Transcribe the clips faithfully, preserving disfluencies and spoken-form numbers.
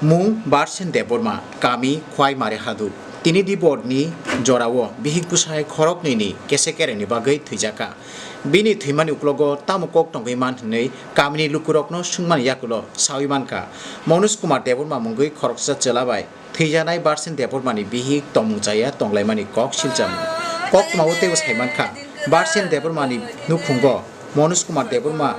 Mung Barsen Debbarma, kami Khwai Mare Hadu. Tini di borni jorao bihik bwsai khoroknwini kese kerengni bagwi thwijakha. Bini thwimani uklogo tamo kok tongwi man hwnwi kamini lukurokno swngmani yakulo sawi mankha. Manoj Kumar Debbarma mungwi khoroksa chwla bai thwijanai Barsen Debbarmani bihik tomung chaya tonglaimani kok silchamo. Koktwmao teibo saimankha, Barsen Debbarmani nukhungo Manoj Kumar Debbarma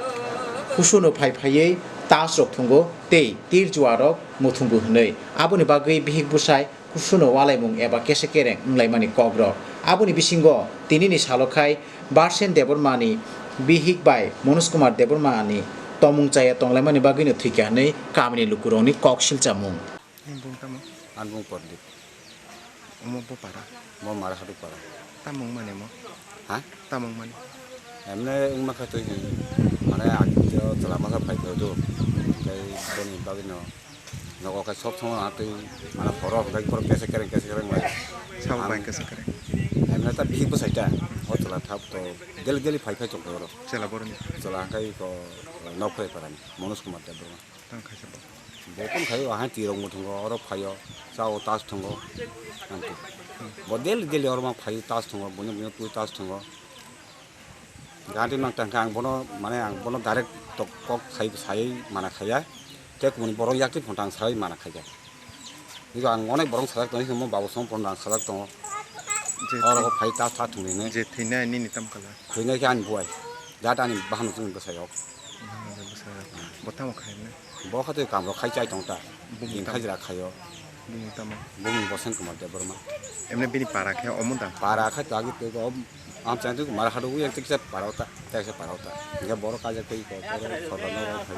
kusuno phai phaiwi tasrok thungo tei tir juarok muthungo hwnwi. Aboni bagwi bihik bwsai kusuno walaimung eba kese kereng wnglaimani kokrok. Aboni bisingo tinini salo khai Barsen Debbarmani bihik bai Manoj Kumar Debbarmani tomung chaya tonglaimani bagwino thwikha hwnwi kamini lukurokni kok silchamung. Nini bung tamo? Ani bung Pordip. Omo bo para? Bo Mare Hadu para. Tamo wngmani omo? Ha? Tamo wngmani? Emne wngma khe twi, mane, ang je chwla masa phai phai do. Tei boni bagwino nogo khe sob somoi ang twi, mane, horo hwnkhe borok kese kereng, kese kereng lai. Sabo ang bai kese kereng. Emne ta bihik bwsai ta. O chwla thap to daily, daily phai phai tong khe oro. Chwla boroni? Chwla hwnkhe iko Nokphai parani, Manoj Kumar Debbarma. Tang khaisa bo. Bo tong khaio, ahai tirok muthungo, oro phaio, chao tas thungo. Ang twi. Bo daily, daily oro ma phaio, tas thungo, buino, buino twi tas thungo. Ganti mang tang kha ang bono, mane, ang bono direct tok kok sai, sai mana khaya. Te kumuni borok yak twi phone tang sai mana khaya. Iko ang onek borok sajak tongo, mo babu song phone rang sajak tongo. Je oro thwi-, phai ta ta thwngwi ne. Je thwinai nini tam kala? Thwinai khe ani buai. Jat ani bahano chwng bwsai rok. Bahano chwng bwsai rok. Bo tamo khai ne? Bo kha twi kam rok khai chai tong ta. Bumung tamo? Khai jira khaio. Bumung tamo? Bumung Bosen Kumar Debbarma. Emne bini para khe omo da? Para kha to agi twi go Amchaini twi Mare Hadu ui ekta kisa parao ta, ekta kisa parao ta. Hingke borok kaijak twi ko, borok sorkar no rok phai.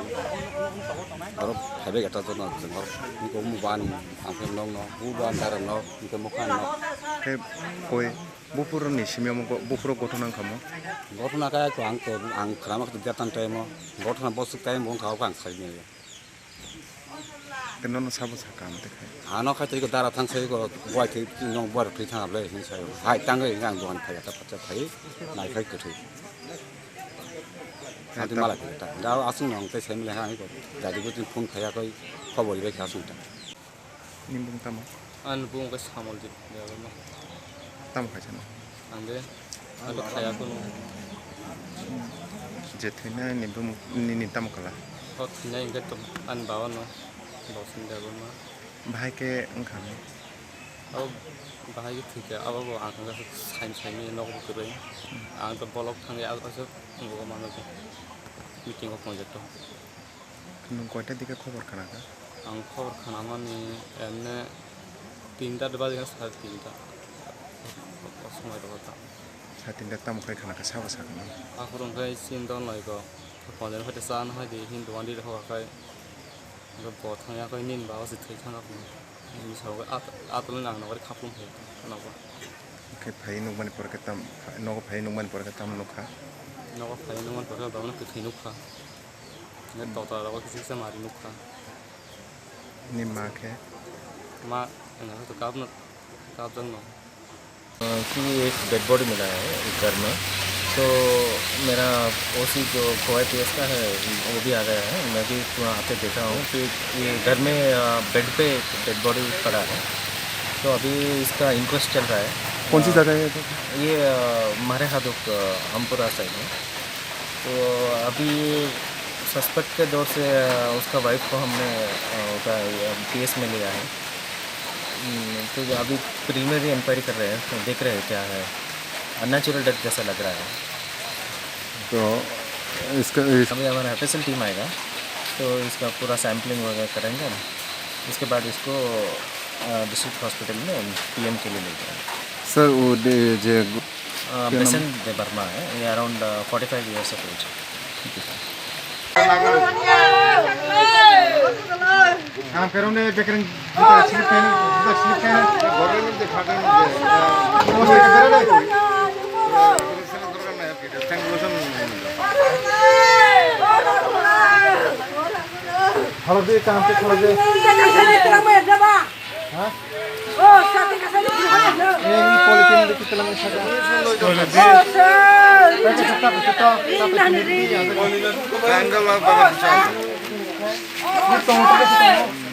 Oro phaibai khe to jono jongor. Hingke omo ban, ang khe nok no, bu ban darang no, hingke mokhan no. Khe koi buphuru ni simi omo go-, buphuru gothona wngkha mo? Gothona khe ko ang to, ang khwrama khe jatang time o. Gothona bosuk time bo wngkha, o khe ang sai manya. Tei nono sabo sakha, ang tei khai. Ano khai tei ko dara thang sai ko, buai thwi, nong buai thwi thang able, hin sai. Hai, tang gai, ang dogan phai, ta phacha phai, nai khai kwthwi. Hai, santi ta- mala khai ta. Ga asung nong tei sai mile hai ko, dadi ko tin phone khaya koi, khobor ibai kha asung ta. Ni bung tamo? Ani bung khe Samol di, ya, no. Tamo khaisa no? Ang de, ani khaya kuno. Je thwinai ni bumung nini tamo kala? O thwinai hwnkhe to ani baba no, Bosen Debbarma. Bahai khe wngkha no? Abo bahai khe thwikha, abo bo ang hwnka khe sain saimani nogo kwrwi. Hmm. Ang to bolok thangya, abo aswk nugo mano khe meeting o tongjak to. Nwng koita dike khobor khnakha? Ang khobor khnamani emne tinta de bajikha, sare tinta. O somoi rokha ta. Sare tinta tamo khai khnakha, sabo sakha nang? Aphuru hwnkhe chini dol noi ko. Ponjani phaite chana hai di, hini dogan di rokha khai. Bo thangya khai nini baba se thwi thangkha phunukha. Bini sabo at-, atwlwi nang nokari khapung khe nogo. Khe phai nukmani pore khe tam, nogo phai nukmani pore khe tam nukha? Nogo phai nukmani pore khe babano kwthwi nukha. Hwnkhe doktorogo kisa kisa mari nukha. Ni ma khe? Ma, wngkha khe to kapno, kapjakno. अ, कि एक dead body मिला है इस घर में, तो मेरा ओसी जो खोवाई पीएस का है, वो भी आ गया है। मैं भी वहाँ आके देखा हूँ कि ये घर में, अ, बेड पे एक डेड बॉडी पड़ा है, तो अभी इसका इंक्वेस्ट चल रहा है। कौन सी अ, जगह है ये? ये, अ, मारे हादुक, अ, अमपुरा साइड में। तो अभी सस्पेक्ट के दौर से, अ, उसका वाइफ को हमने, अ, उठा, अ, पीएस में लिया है। हम्म, तो अभी प्रिलिमिनरी इंक्वायरी कर रहे हैं, तो देख रहे हैं क्या है, अननेचुरल डेथ जैसा लग रहा है। तो इसका, इस- अभी हमारा एफएसएल टीम आएगा, तो इसका पूरा सैंपलिंग वगैरह करेंगे, इसके बाद इसको, अ, डिस्ट्रिक्ट हॉस्पिटल में पीएम के लिए ले जाएंगे। सर, वो दे-, जे अ, क्या नाम? बेसन देबबर्मा है, ये around, uh, forty five years of age. Halak de, kaham se halak de. Ha? Eh, ini politin de kita lang sa. Politin. Tapi tetap, tetap, tetap. Ini tomato kasi.